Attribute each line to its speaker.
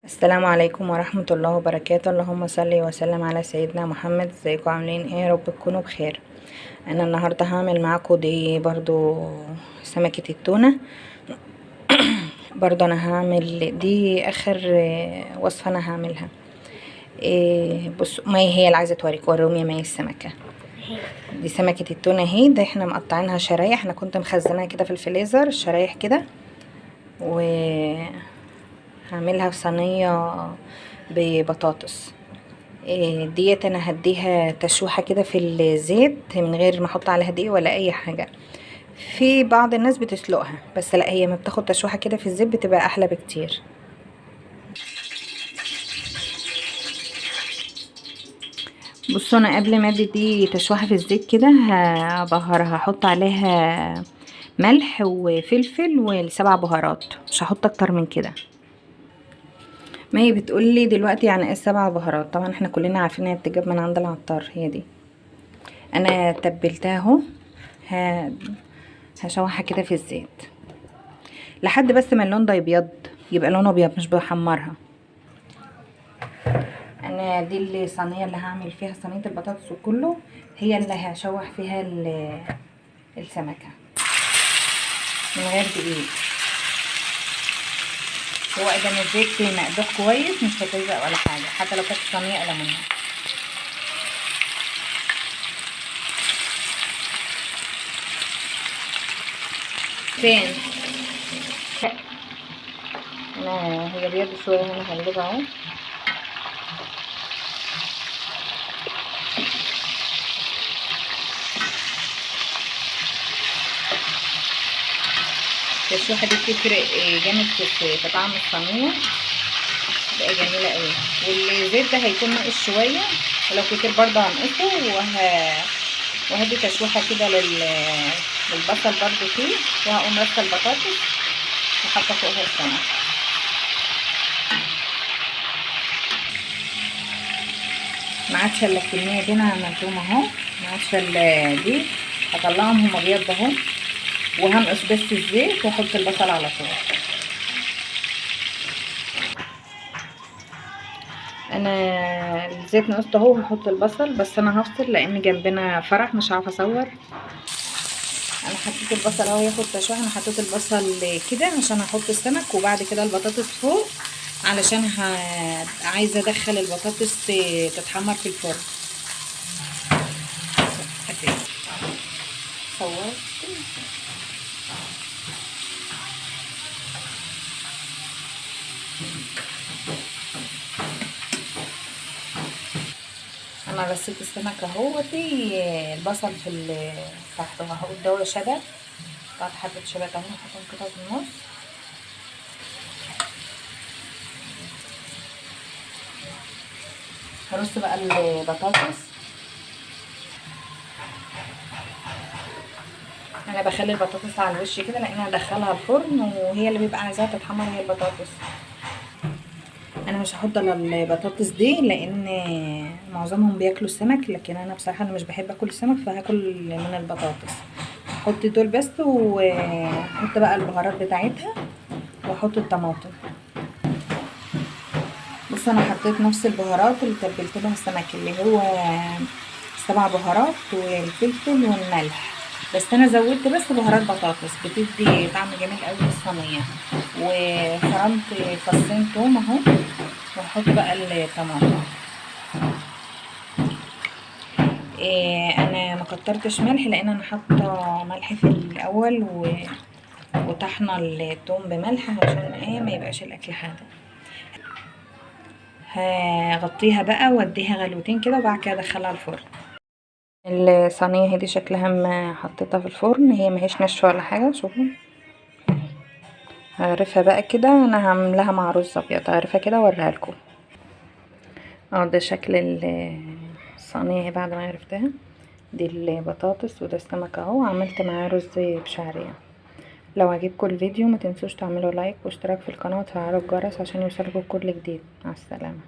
Speaker 1: السلام عليكم ورحمة الله وبركاته. اللهم صل وسلم على سيدنا محمد. ازيكم عاملين ايه؟ يا رب تكونوا بخير. انا النهارده هعمل معاكم دي برضو سمكة التونة. برضو انا هعمل دي اخر وصفة انا هعملها. إيه بصوا، مي هي اللي عايزة توريكم، وريهم يا مي السمكة دي. سمكة التونة اهي، ده احنا مقطعينها شرايح، انا كنت مخزناها كده في الفريزر شرايح كده، و هعملها في صينية ببطاطس. ديت انا هديها تشويحة كده في الزيت من غير ما احط عليها دقيق ولا اي حاجة. في بعض الناس بتسلقها، بس لا، هي ما بتاخد تشويحة كده في الزيت بتبقى احلى بكتير. بصوا، انا قبل ما ادي دي تشويحة في الزيت كده هبهرها، هحط عليها ملح وفلفل والسبع بهارات، مش هحط اكتر من كده. ما هي بتقولي دلوقتي يعني ايه السبع بهارات؟ طبعا احنا كلنا عارفين انها بتجاب من عند العطار. هي دي انا تبلتها اهو، هشوحها كده في الزيت لحد بس ما اللون ده يبيض، يبقى لونه ابيض، مش بحمرها. انا دي الصينية اللي هعمل فيها صينية البطاطس وكله، هي اللي هشوح فيها السمكة من غير دقيق. هو اذا الزيت مقدوح كويس مش هتلزق ولا حاجة، حتى لو كانت الصينية ألمونيوم. فين انا هي بيض شوية هنا هقلبها اهو. التشويحه دي بتفرق جامد في طعم الصينية، بتبقى جميلة قوي. والزيت ده هيكون ناقص شوية، ولو كتير برضه هنقصه. وهدي تشويحه كده للبصل برضه فيه، وهقوم رصه البطاطس وحاطه فوقها السمك. ما عادش الا الكمية دي انا عملتهم اهو، ما عادش الا دي، هطلعهم هما بيض اهو، وهنقص بس الزيت واحط البصل على طول. انا الزيت نقصته اهو، هحط البصل، بس انا هفصل لان جنبنا فرح مش عارفه اصور. انا حطيت البصل اهو ياخد تشويح. انا حطيت البصل كده عشان احط السمك، وبعد كده البطاطس فوق، علشان عايزه ادخل البطاطس تتحمر في الفرن. صورت. انا رصيت السمك اهوتي، البصل في تحت اهو، ده شبت، قطعت حبه شبت اهو، هحطهم كده في النص. هرص بقى البطاطس. انا بخلي البطاطس على الوش كده لان هدخلها الفرن، وهي اللي بيبقى عايزاها تتحمر هي البطاطس. انا مش هحط الا البطاطس دي لان معظمهم بياكلوا السمك، لكن انا بصراحة انا مش بحب اكل السمك، فهاكل من البطاطس. هحط دول بس، واحط بقى البهارات بتاعتها، واحط الطماطم. بص، انا حطيت نفس البهارات اللي تبلت بها السمك، اللي هو 7 بهارات والفلفل والملح، بس انا زودت بس بهارات بطاطس، بتدي طعم جميل قوي للصينيه. وفرمت فصين توم اهو، واحط بقى الطماطم. انا ما كترتش ملح لان انا حاطه ملح في الاول، وطحنه التوم بملح عشان ايه ما يبقاش الاكل حادق. هغطيها بقى واديها غلوتين كده، وبعد كده ادخلها الفرن. الصينية هدي شكلها ما حطيتها في الفرن، هي ما هيش ناشفة ولا حاجة. شوفوا هغرفها بقى كده، انا هعملها مع رز ابيض، هغرفها كده واوريها لكم. ده شكل الصينية بعد ما غرفتها. دي البطاطس وده السمك اهو، عملت معاه رز بشعريه. لو عجبكم الفيديو ما تنسوش تعملوا لايك واشتراك في القناة وتفعلوا الجرس عشان يوصلكم كل جديد. مع السلامة.